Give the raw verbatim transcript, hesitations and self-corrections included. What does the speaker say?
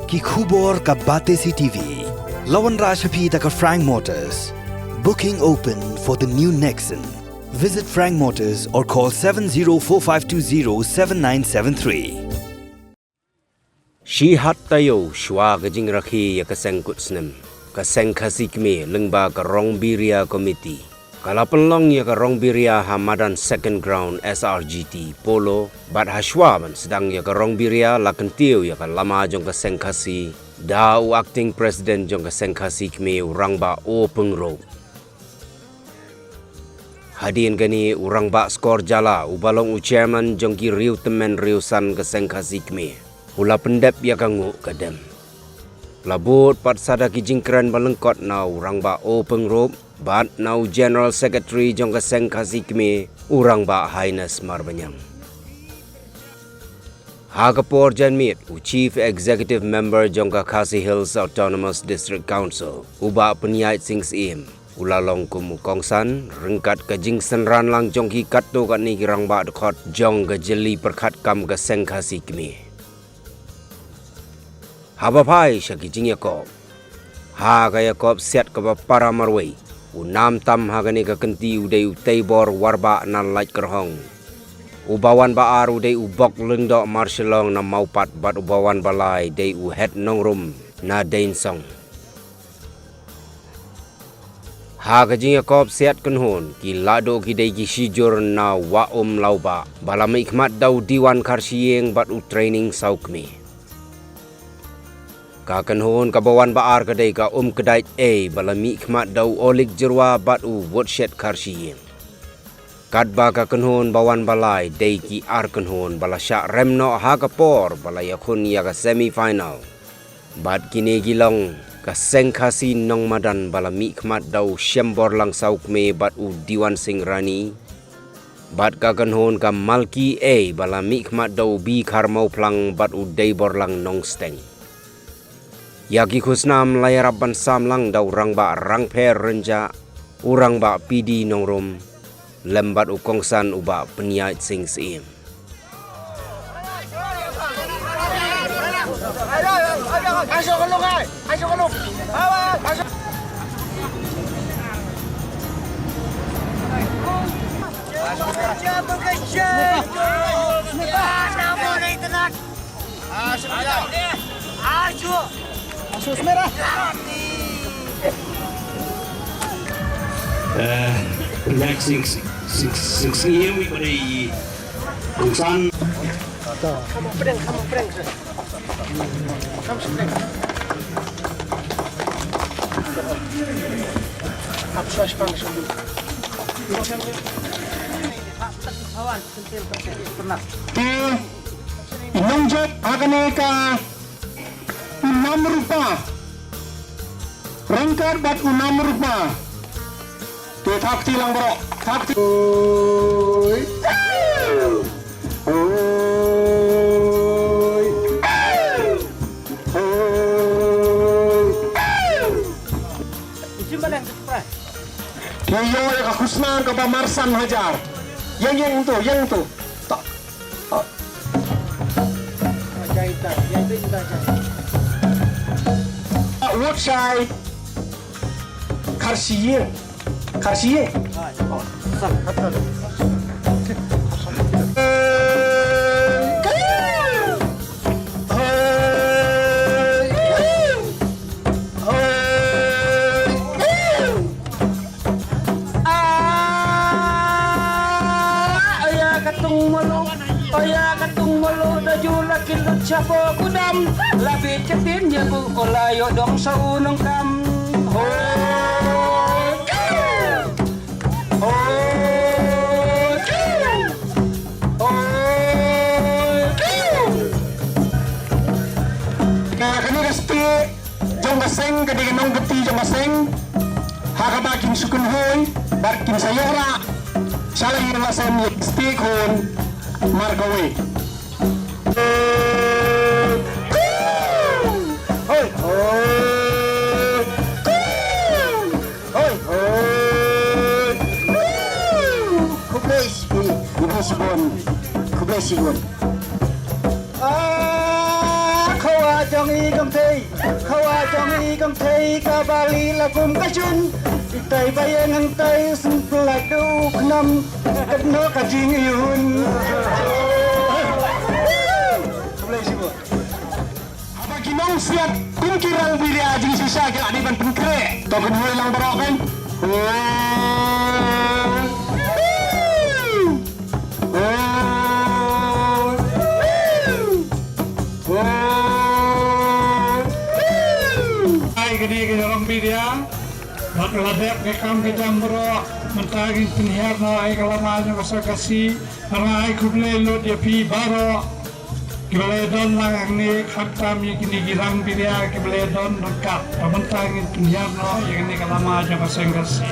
Ki khubor ka Batesi T V. La wanrah sha phi da ka Frank Motors. Booking open for the new Nexon. Visit Frank Motors or call seven zero four five two zero seven nine seven three. Shi hat taïew shuwa ka jingrakhe ïa ka seng kut snem, ka Seng Khasi Kmie lyngba ka Rongbiria Committee ka la pynlong ïa ka Rongbiria ha madan Second Ground S R G T Polo, bad ha shuwa ban sdang ïa ka Rongbiria la kyntiew ïa ka lama jong ka Seng Khasi da u Acting President jong ka Seng Khasi Kmie, u Rangbah O Pyngrope. Hadien kane, u Rangbah Skor Jala, uba long u Chairman jong ki riewtymmen riewsan ka Seng Khasi Kmie, u la pyndep ïa ka nguh ka dem. La bud pat sa da ki jingkren ba lyngkot na u Rangbah O Pyngrope bad na u General Secretary jong ka Seng Khasi Kmie, u Rangbah Highness Marbaniang. Ha ka por janmiet, u Chief Executive Member jong ka Khasi Hills Autonomous District Council, u Bah Pynïaid Sing Syiem, u la long kum u kongsan ryngkat ka jingsynran lang jong ki katto katne ki rangbah dkhot jong ka jylli pyrkhat kam ka Seng Khasi Kmie. Haba phai sha ki jingïakob, ha ka ïakob siat kaba para marwei, u nam tam ha kane ka kynti u dei u Teibor Warbah na Laitkyrhong. Uba wan ba ar u dei u Bok Lyngdoh Marshillong na Mawpat, bad uba wan ba lai dei u Het Nongrum na Deinsong. Ha ka jingïakob siat kynhun, ki lahduh ki dei ki shijur na Wah Um Lawbah, ba la mihkhmat da u Diwan Kharshiing bad u Training Sawkmie. Ka kynhun kaba wan ba ar ka dei ka Umkdait A, ba la mihkhmat da u Olik Jyrwa bad u Woodshed Kharshiing. Katba ka kynhun ba wan ba lai dei ki ar kynhun ba la shah rem noh ha ka por ba la ïakhun ïa ka semi final. Bad kine ki long ka Seng Khasi Nongmadan ba la mihkhmat da u Shemborlang Sawkmie bad u Diwan Sing Rani. Bad ka kynhun ka Malki A ba la mihkhmat da u Bikhar Mawphlang bad u Deiborlang Nongsteng. Ïa ki khusnam la ïarap ban sam lang da u Rangbah Rangpher Rynjah, u Rangbah P D Nongrum, lem bad u kongsan u Bah Pynïaid Sing Syiem. Eh, Pynïaid Sing, Sing, Sing, Sing Syiem, i ba dei i kongsan. Te i nongjop ha kane ka u Namrupa. Ryngkat bad u Namrupa. Te thap kti lang baroh. Thap kti. Oi. Oi. Oi. Te ïoh ïa ka khusnam kaba mar san hajar. Ïeng, ïeng to, ïeng to. Ta. Ta. Woodshed Kharshiing. Kharshiing. Ah, ïa ka tung malu, ïa ka tung malu da ju la kin lut shapoh kudam. La bit ka tin ïa ku ko la ïoh dong sa u nongkam. Hoi. Hoi. Hoi. Ka kane ka stieh jong ka seng ka dei ka nongkynti jong ka seng. Ha kaba kin shu kynhun bad kin sa ïoh rah sha la ïing la sem ïa ka stieh khun mar kawei. Hoi, hoi. Hoi, hoi. Khublei shibun, khublei shibun. Ah, Khawa jong i kam thei, khawa jong i kam thei, ka bali la kum ka chun. Itai ba ïeng hangtai, sngewpyllait u khnam, katno ka jingïun. Khublei shibun. Haba ki nongsiat kum ki rang biria jingshisha ki la dei ban pynkhreh. To kynhoi lang baroh kan. Ai kane ka rang biria. Bad la dep ka kam ka jam baroh, mynta ngin pynhiar noh ïa ka lama jong ka Seng Khasi. Nga ai khublei lut ïa phi baroh kiba la don lang hangne, khamtam ïa kine ki rang biria kiba la don ryngkat. Bad mynta ngin pynhiar noh ïa kane ka lama jong ka Seng Khasi.